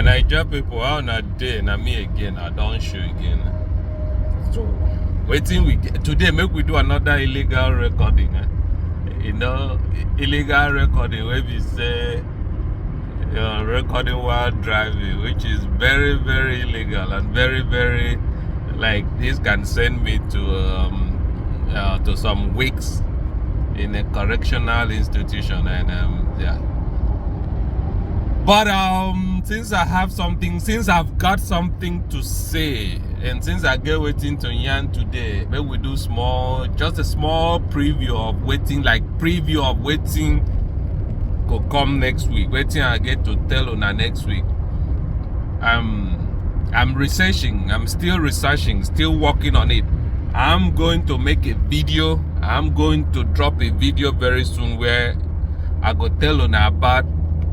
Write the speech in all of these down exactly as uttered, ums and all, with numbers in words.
Naija people, how una dey? Na me again, I don show again. So, wetin we get today, make we do another illegal recording. Eh? You know, illegal recording wey be say uh, recording while driving, which is very, very illegal and very, very, like, this can send me to um, uh, to some weeks in a correctional institution, and um, yeah. But um, since I have something, since I've got something to say, and since I get wetin to yarn today, make we do small, just a small preview of wetin, like, preview of wetin go come next week, wetin I get to tell una next week. Um, I'm researching, I'm still researching, still working on it. I'm going to make a video. I'm going to drop a video very soon where I go tell una about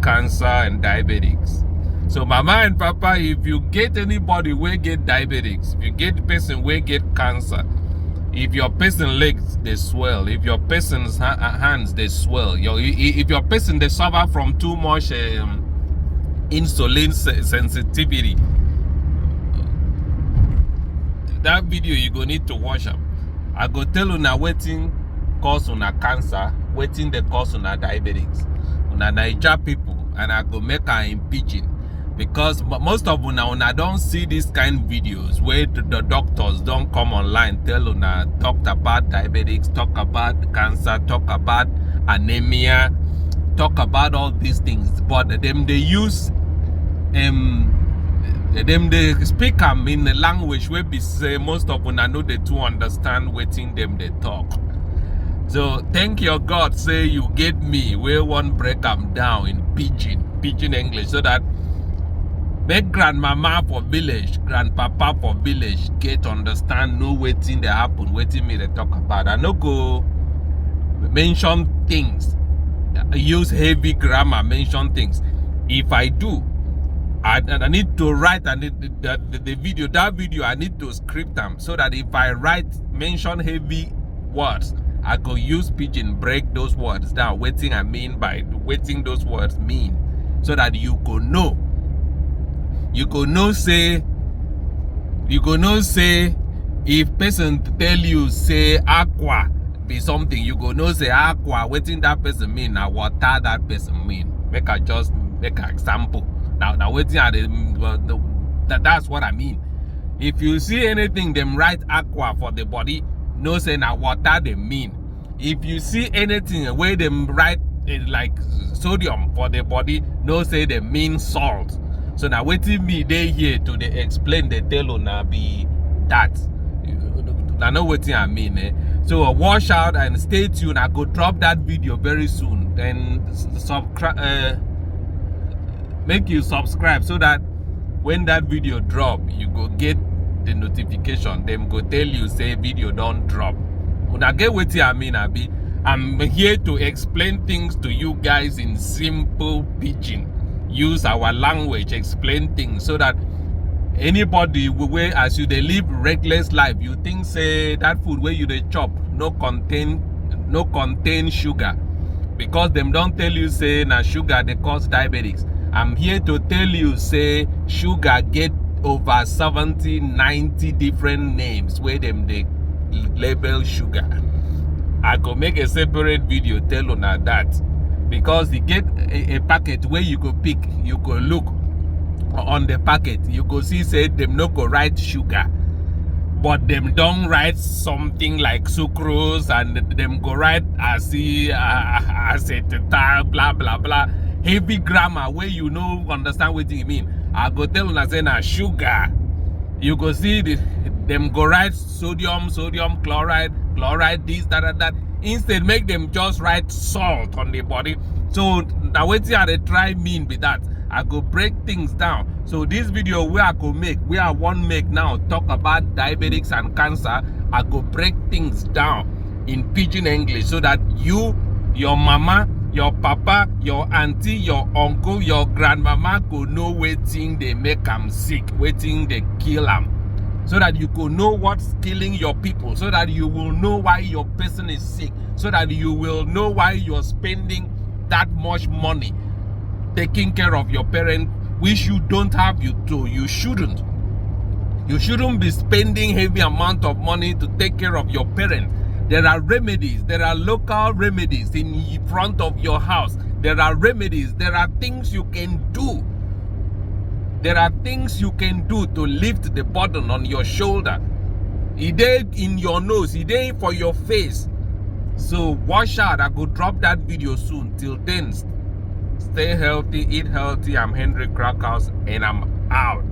cancer and diabetics. So mama and papa, if you get anybody wey get diabetics, if you get person wey get cancer, if your person legs dey swell, if your person's ha- uh, hands dey swell, your, i- i- if your person dey suffer from too much um, insulin se- sensitivity, that video you go need to watch am. I go tell una wetin cause una cancer, wetin dey cause una diabetics, una Naija people, and I go make am in pidgin, because mo- most of una, una don see this kind videos where the, the doctors don come online, tell una, talk about diabetics, talk about cancer, talk about anemia, talk about all these things, but dem dey use um, dem dey speak am in a language wey be say most of una no dey too understand wetin dem dey talk. So thank your God say you get me wey wan break am down in pidgin, pidgin English, so that make grandmama for village, grandpapa for village get understand, know wetin dey happen, wetin me dey talk about. I no go mention things, use heavy grammar, mention things. If I do, I, I need to write and the, the, the video, that video, I need to script them so that if I write, mention heavy words, I go use pidgin, break those words down, wetin I mean by wetin those words mean, so that you go know. You go know say, you go know say, if person tell you say aqua be something, you go know say aqua, wetin that person mean, na water that person mean. Make I just make an example. Now, now wetin I dey, mm, well, the, that, that's what I mean. If you see anything dem write aqua for the body, know say na water dem mean. If you see anything wey dem write eh, like sodium for the body, know say dem mean salt. So na wetin me dey here to dey explain, dey tell una be that. I know wetin I mean, eh? So uh, watch out and stay tuned. I go drop that video very soon. Then subscribe, uh, make you subscribe so that when that video drop, you go get the notification. Dem go tell you say video don drop. Una get wetin I mean, abi? I'm here to explain things to you guys in simple pidgin. Use our language, explain things so that anybody wey, as you dey live reckless life, you think say that food wey you dey chop no contain, no contain sugar, because dem don tell you say na sugar dey cause diabetics. I'm here to tell you say sugar get over seventy, ninety different names wey dem dey label sugar. I go make a separate video tell una that, because e get a, a packet wey you go pick, you go look on the packet, you go see say dem no go write sugar, but dem don write something like sucrose, and dem go write as e uh, as a tata, blah blah blah, heavy grammar wey you no understand wetin e mean. I go tell una say na sugar. You go see the, dem go write sodium, sodium chloride, chloride, this, that, that, that. Instead, make dem just write salt on the body. So na wetin I dey try mean be that. I go break things down. So this video wey I go make, wey I wan make now, talk about diabetics and cancer. I go break things down in pidgin English so that you, your mama, your papa, your auntie, your uncle, your grandmama go know wetin dey make am sick, wetin dey kill am, so that you go know what's killing your people, so that you will know why your person is sick, so that you will know why you're spending that much money taking care of your parent which you don't have, you to you shouldn't. You shouldn't be spending heavy amount of money to take care of your parents. There are remedies. There are local remedies in front of your house. There are remedies. There are things you can do. There are things you can do to lift the burden on your shoulder. E dey in your nose, e dey for your face. So watch out, I go drop that video soon. Till then, stay healthy, eat healthy. I'm Henry Crackhouse, and I'm out.